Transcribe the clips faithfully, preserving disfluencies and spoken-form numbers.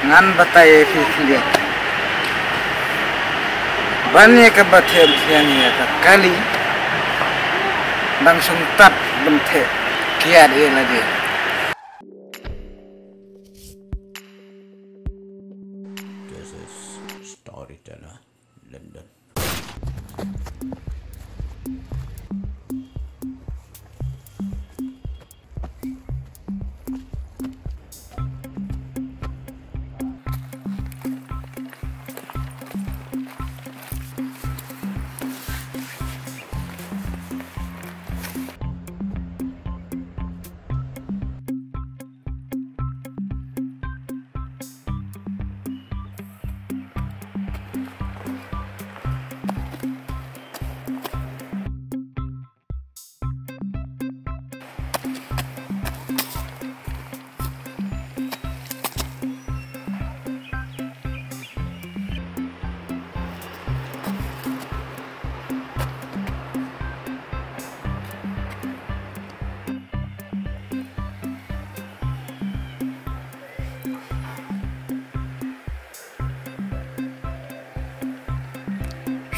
Ngan batai ïa phi khyndiat. Ban ïa kaba theh umphniang ïa ka kali, dang shong tad ban theh kiad ïa lade. This is Storyteller London.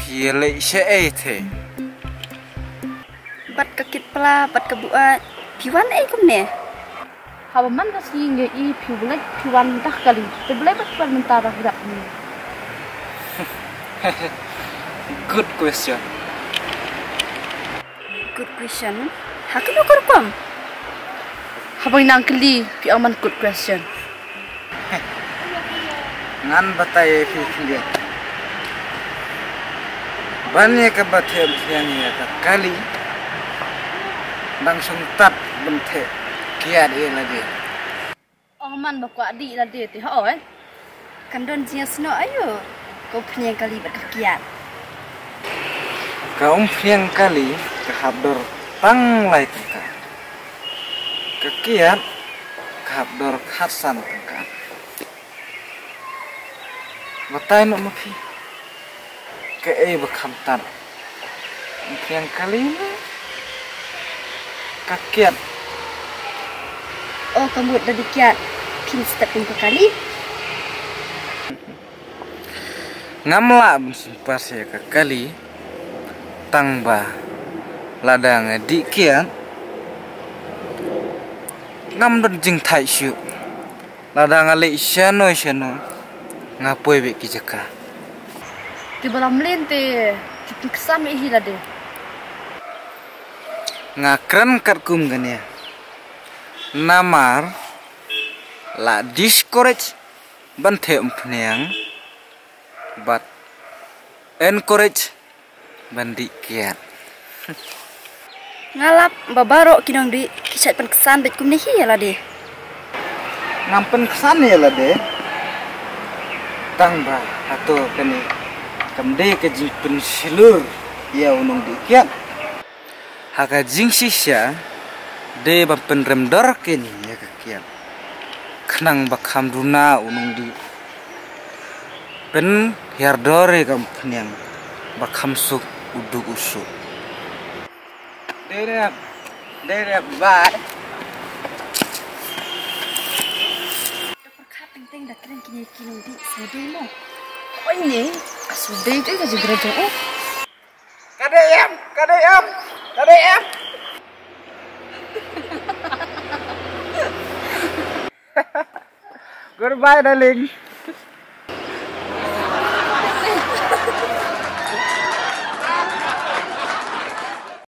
Phi leh shaei te? Bad ka kit pla, bad ka buaid. Phi wan ei kumne? Haba man ka sngi nga ïohi phi u leit phi wan da ka kali. Te balei bad phi wan mynta da ka dak ni? Good question. Good question. Ha kano ka rukom? Haba ngi nang kylli phi ong man good question. Ngan batai ïa phi khyndiat. Ban ïa kaba theh umphniang ïa ka kali, dang shong tad ban theh kiad ïa lade. Ong man ba kwah dih lade te hooid. Kan don jingïasnoh aïu ka umphniang kali bad ka kiad? Ka umphniang kali ka hap dor tang lai tyngka. Ka kiad ka hap dor khatsan tyngka. Batai noh ma phi, kaei ba kham tad, umphniang kali ne ka kiad? O ka mut da dih kiad, phin step kum ka kali. Ngam lah ban sympas ïa ka kali, tang ba lada nga dih kiad ngam don jingthait shuh. Lada nga leit shano shano nga poi beit ki jaka. Te ba la mlien te ki pynksan beit hi lade. Nga kren katkum kane namar la discourage ban theh umphniang bad encourage ban dih kiad. Nga lap ba baroh ki nongdih ki shait pynksan beit kumne hi ïa lade. Ngam pynksan ïa lade, tang ba hato kane kam dei ka jingpynshlur ïa u nongdih kiad? Ha ka jingshisha dei ban pynrem dor kane ïa ka kiad, khnang ba kham duna u nongdih. Pynhiar dor ïa ka umphniang ba kham suk u duk u suk. Dei rem, dei rem bad. Pyrkhat teng teng da kren kine ki nongdih sngewdei mo. Oi ne, ka sngewdei te ka jingkren jong u. Ka dei em, ka dei em, ka dei em. Goodbye, darling.